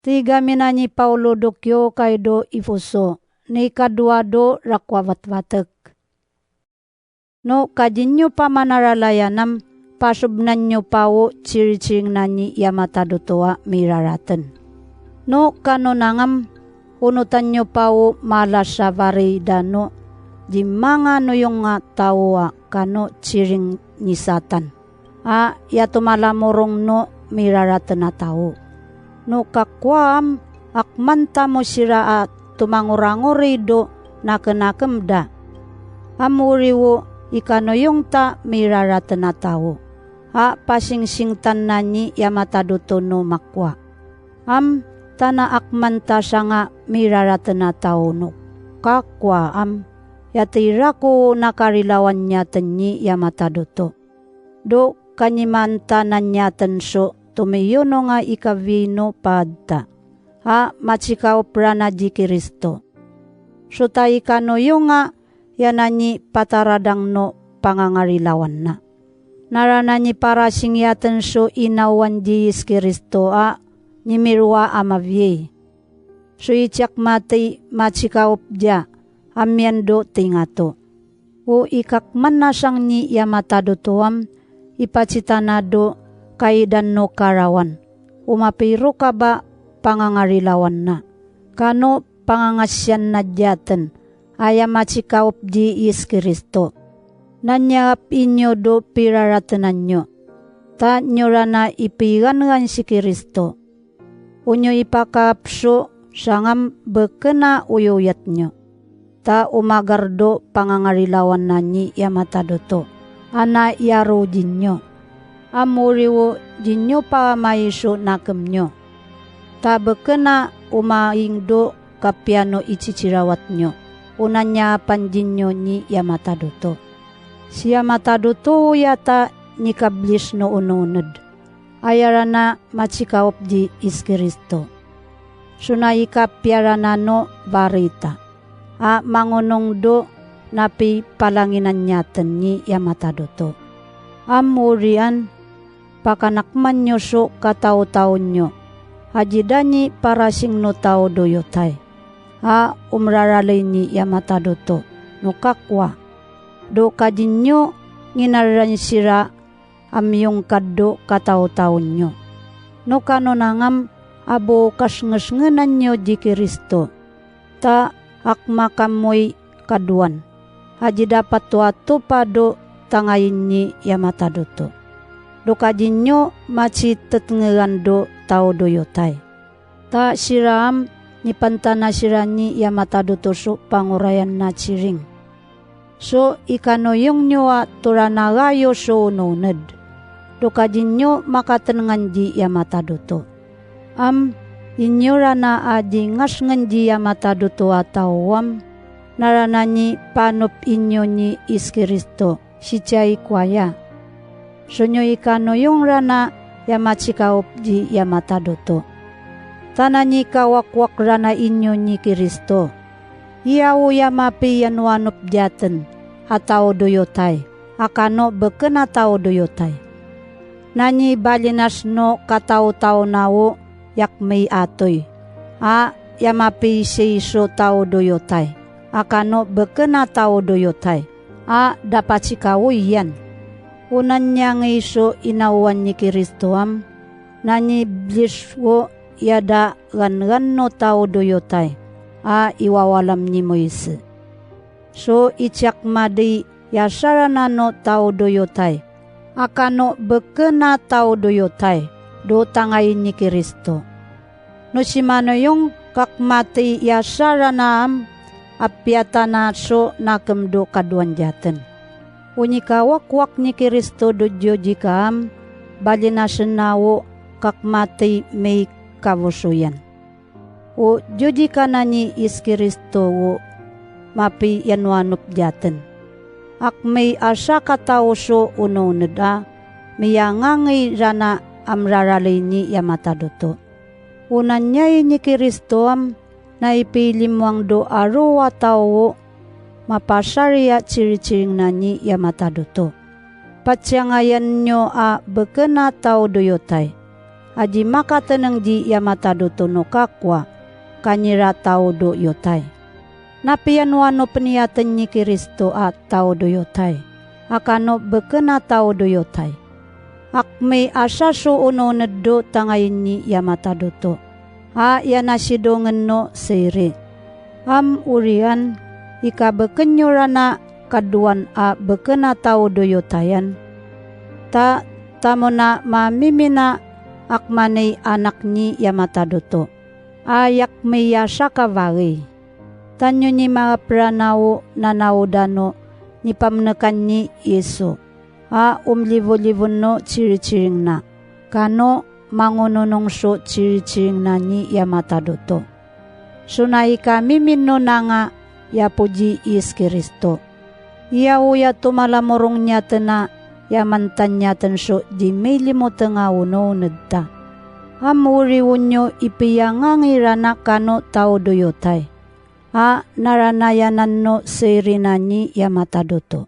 Tiga minani Paulo dokyo kaido Ifuso, ni kaduado rakwavatvatek. No kajinyo pa manaralayanam, pasubnan nyo pawo chiri-chiring nani yamatadutoa miraraten. No kanonangam, unutan nyo pawo malasavari dano, di mga nuyong nga tawa kano chiring ni Satan. A yatumalamurong no miraraten na tao. No kakwam akmanta mo sira at tumanguranguri do nakenakemda. Amuriwo ikanoyong ta miraraten na tao. A pasingsingtan nani yamataduto no makwa. Am tana akmanta sanga miraraten na tao no kakwa am yatira ko nakarilawan niya tenyi yamataduto. Do kanimanta nanya tenso tumiyono nga ikavino padta. A machikaw prana di Kristo. So ta ikanoyo nga yanani pataradang no pangangarilawan na. Naranani para singyaten so inawan di Kristo a nimirwa amavye. So ityak mati machikaw dya amyendo tingato. O ikakman nasang ni yamatadutuam ipacitanado kaidan no karawan. Umapiro ka ba pangangarilawan na. Kano pangangasyan na dyaten, ayamachikaop di is Kristo. Nanyap inyo do piraratenan nyo. Ta nyora na ipigangan si Kristo. Unyo ipakapso sangam bekena uyuyat nyo. Ta umagardo pangangarilawan na ni yamatadoto. Ana yaro dinyo. Amuriwo dinyo pa maiso nakemnyo. Ta bekena umaingdo kapiano icicirawat nyo. Unanya pandinyo ni yamatadoto. Si yamatadoto yata ni kablis no ununod. Ayarana machikaop di is Kristo. Sunay kapiarana no varita. A mangunong do napi palanginan nyaten ni yamatadoto. Amurian pakanakman nyo so katao-tao nyo. Hajidani parasing no tao doyotay. A umraralay ni yamatadoto. No kakwa. Do kadinyo nginaran sira amyong kaddo katao-tao nyo. No kanonangam abo kasngesngenan nyo di Kristo. Ta akmakamoy kaduan. Haji dapat tuato pado tangayin ni yamatadoto. Do kadinyo maci tetngean do tao doyotay. Ta siraam ni pantana sirani yamatadoto so pangurayan na ciring. So ikanoyong nyo a turanagayo so ununed. Do kadinyo makatengan di yamatadoto. Am inyo rana adi ngasngan di yamatadoto atawam naranani panup inyo ni is Kristo si cai kwaya. Sonyo ikanoyong rana yamachikaop di yamatadoto. Tanani kawakwak rana inyo ni Kristo. Iyaw yamapi yanuanup diaten atau doyotay. Akano beken atau doyotay. Nani balinas no katao-tao nawo yakmei atoy. A yamapi seiso tao doyotay. Akano beken atau doyotay. A dapat sikaw yan. Unan niya iso inawan ni Kristo am. Nani bliswo yada gan-gan no tao doyotay. A iwawalam ni Moise. So ityak madi yasarana no tao doyotay. Akano bekena tao doyotay. Do tangayin ni Kristo. No simano yung kakmati yasarana am apiatana so nakemdo kaduan jaten. Unyikawakwak ni Kristo dodyo jikaam balinasen nawo kakmati may kavusuyan. O jodi kanani is Kristo wo mapi yanuanup jaten. Ak may asa katao so ununod a miyangangi rana amraralay ni yamatadoto. Unan niya ni Kristo am naipilimwang do aruwa tao mapasaria ciri-ciring nani yamatadoto. Patsyangayan nyo a bekena tao doyotay. Aji makateneng ji yamatadoto no kakwa kanyira taudo yotai. Napian wano peniaten nyi Kristo a taudo yotai. Akano bekena taudo yotai. Akme asaso uno neddo tangayin nyi yamatadoto. A yanasido ngenno seire. Am urian ika bekenyorana kaduan a bekena taudo yotayan. Ta tamona mamimina akmanei anak nyi yamatadoto. Ayak miyasa kavagi. Tanyo nyi mga pranao nanaudano ni pamnekan nyi Yesu. A umlivo-livo no chiri-chiring na. Kano mangununong so chiri-chiring na nyi yamatadoto. Sunai kami minno na nga yapuji Yesu Kristo. Iya uya tumalamurong niya tena yamantan niya tenso di milimo tenga uno nedta. Amuri unyo ipiyangangirana kano tao doyotay. A naranayanan no seirina ni yamatadoto.